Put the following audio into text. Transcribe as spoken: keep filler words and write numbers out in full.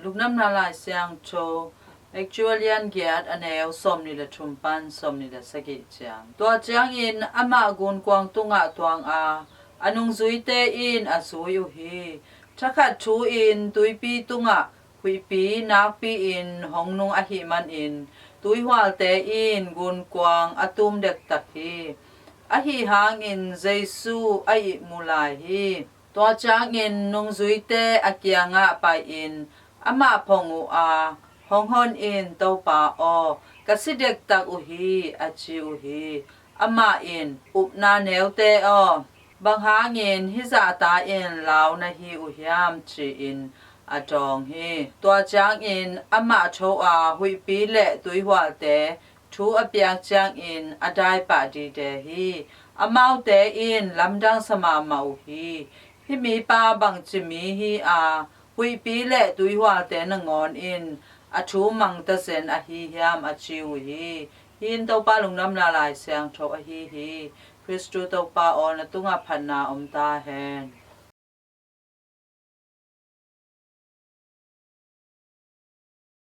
Lungdamna Lai Siangtho, Matthew a lian giat, a neu sawmnih le thum pan sawmnih le sagih ciang. Tua ciangin amah gunkuang tungah tuang a, a nungzuite in a zui uh hi. Thakhat thu-in tuipi tungah huihpi nakpi-in hong nung ahih manin tuihualte in gunkuang a tum dektak hi. Ahi hangin Jesu a ihmu lai hi. Tua ciangin nungzuite a kiangah pai-in amah phong uh a, "Hong hon in, Topa aw, ka si dektak uh hi," a ci uh hi. Amah in, "Upna neute aw, bang hangin hih zahta-in lau na hi uh hiam?" ci-in a dawng hi. Tua ciangin amah tho a, huihpi le tuihualte thu a piak ciangin a daipah dide hi. Amaute in lamdang sa mahmah uh hi. "Hih mipa bangci mi hi a, huihpi le tuihualte nangawn in a thu mang tazen ahi hiam?" a ci uh hi. Hih in Topa Lungdamna Lai Siangtho ahi hi. Khristu Topa aw, na tungah phatna om ta hen.